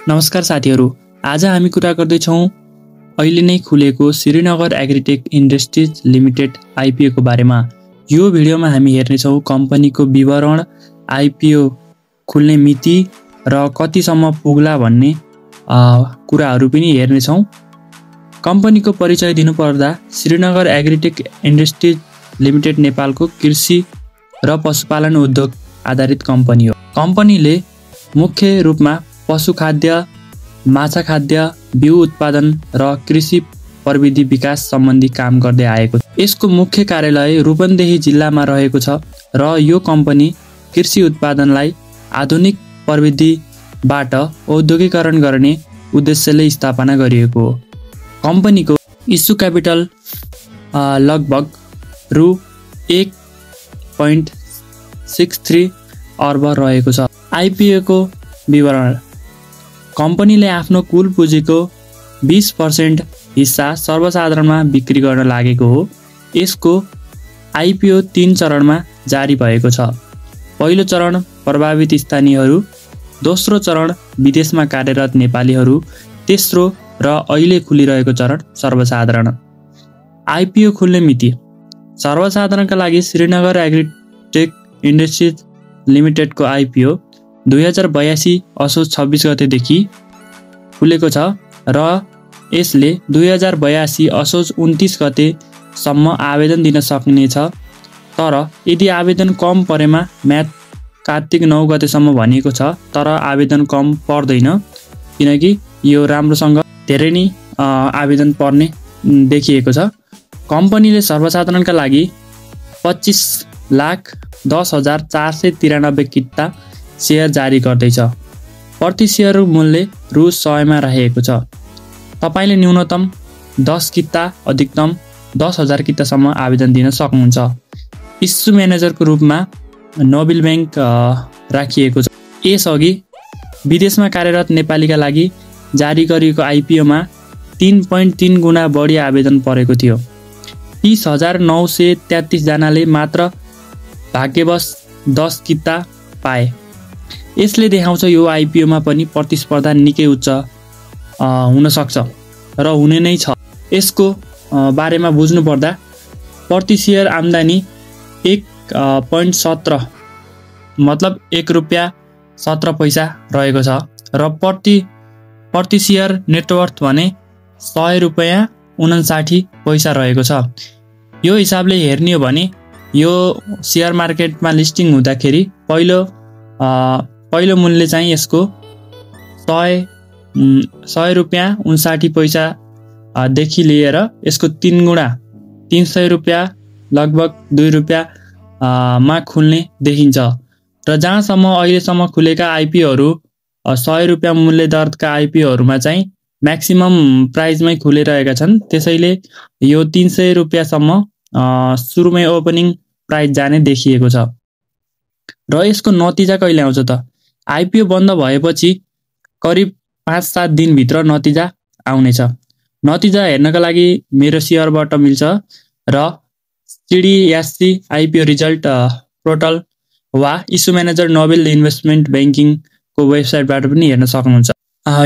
नमस्कार साथीहरू, आज हामी कुरा गर्दैछौँ अहिले नै खुलेको श्रीनगर एग्रीटेक इन्डस्ट्रिज लिमिटेड आइपिओको बारेमा। यो भिडियोमा हामी हेर्नेछौँ कम्पनीको विवरण, आइपिओ खुल्ने मिति र कतिसम्म पुग्ला भन्ने कुराहरू पनि हेर्नेछौँ। कम्पनीको परिचय दिनुपर्दा श्रीनगर एग्रीटेक इन्डस्ट्रिज लिमिटेड नेपालको कृषि र पशुपालन उद्योग आधारित कम्पनी हो। कम्पनीले मुख्य रूपमा पशुखाद्य, माछा खाद्य, बिउ उत्पादन र कृषि प्रविधि विकास सम्बन्धी काम गर्दै आएको छ। यसको मुख्य कार्यालय रूपन्देही जिल्लामा रहेको छ र यो कम्पनी कृषि उत्पादनलाई आधुनिक प्रविधिबाट औद्योगिकरण गर्ने उद्देश्यले स्थापना गरिएको हो। कम्पनीको इस्यु क्यापिटल लगभग रु 1.63 अर्ब रहेको छ। आइपिओको विवरण: कम्पनीले आफ्नो कुल पुँजीको 20% हिस्सा सर्वसाधारणमा बिक्री गर्न लागेको हो। यसको आइपिओ 3 चरणमा जारी भएको छ। पहिलो चरण प्रभावित स्थानीयहरू, दोस्रो चरण विदेशमा कार्यरत नेपालीहरू, तेस्रो र अहिले खुलिरहेको चरण सर्वसाधारण। आइपिओ खुल्ने मिति: सर्वसाधारणका लागि श्रीनगर एग्रीटेक इन्डस्ट्रिज लिमिटेडको आइपिओ 2082 असोज 26 गतेदेखि खुलेको छ र यसले 2082 असोज 29 गतेसम्म आवेदन दिन सक्नेछ। तर यदि आवेदन कम परेमा म्याद कार्तिक 9 गतेसम्म भनिएको छ, तर आवेदन कम पर्दैन किनकि यो राम्रोसँग धेरै नै आवेदन पर्ने देखिएको छ। कम्पनीले सर्वसाधारणका लागि 25,10,493 किता सेयर जारी गर्दैछ। प्रति सेयर मूल्य रु 100 मा रहेको छ। तपाईले न्यूनतम 10 किता, अधिकतम 10,000 कितासम्म आवेदन दिन सक्नुहुन्छ। इस्यु म्यानेजरको रूपमा नोबेल बैंक राखिएको छ। यसअघि विदेशमा कार्यरत नेपालीका लागि जारी गरिएको आइपिओमा 3.3 गुणा बढी आवेदन परेको थियो। 30,933 जनाले मात्र भाग्यवश 10 किता पाए। यसले देखाउँछ यो आइपिओमा पनि प्रतिस्पर्धा निकै उच्च हुन सक्छ र हुने नै छ। यसको बारेमा बुझ्नुपर्दा प्रति सेयर आम्दानी 1.17 मतलब 1 रुपैयाँ 17 पैसा रहेको छ र प्रति सेयर नेटवर्थ भने 100 रुपैयाँ 59 पैसा रहेको छ। यो हिसाबले हेर्ने हो भने यो सेयर मार्केटमा लिस्टिङ हुँदाखेरि पहिलो मूल्य चाहिँ यसको 100 रुपैयाँ 59 पैसा देखि लिएर यसको 3 गुणा 300 रुपैयाँ लगभग 2 रुपैयाँ मा खुल्ने देखिन्छ र जहाँसम्म अहिलेसम्म खुलेका आइपिओहरू 100 रुपैयाँ मूल्य दरका आइपिओहरूमा चाहिँ म्याक्सिमम प्राइजमै खुलिरहेका छन्। त्यसैले यो 300 रुपैयाँसम्म सुरुमै ओपनिङ प्राइस जाने देखिएको छ। र यसको नतिजा कहिले आउँछ त? आइपिओ बन्द भएपछि करिब 5-7 दिनभित्र नतिजा आउनेछ। नतिजा हेर्नका लागि मेरो सेयरबाट मिल्छ र सिडिएससी आइपिओ रिजल्ट पोर्टल वा इस्यु म्यानेजर नोबेल इन्भेस्टमेन्ट ब्याङ्किङको वेबसाइटबाट पनि हेर्न सक्नुहुन्छ।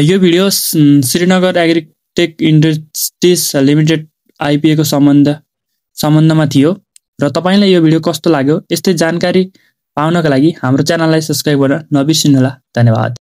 यो video Srinagar agritech industries limited आइपिओको सम्बन्धमा थियो र तपाईलाई यो भिडियो कस्तो लाग्यो? यस्तै जानकारी पाउनका लागि हाम्रो च्यानललाई सब्स्क्राइब गर्न नबिर्सिनुहोला। धन्यवाद।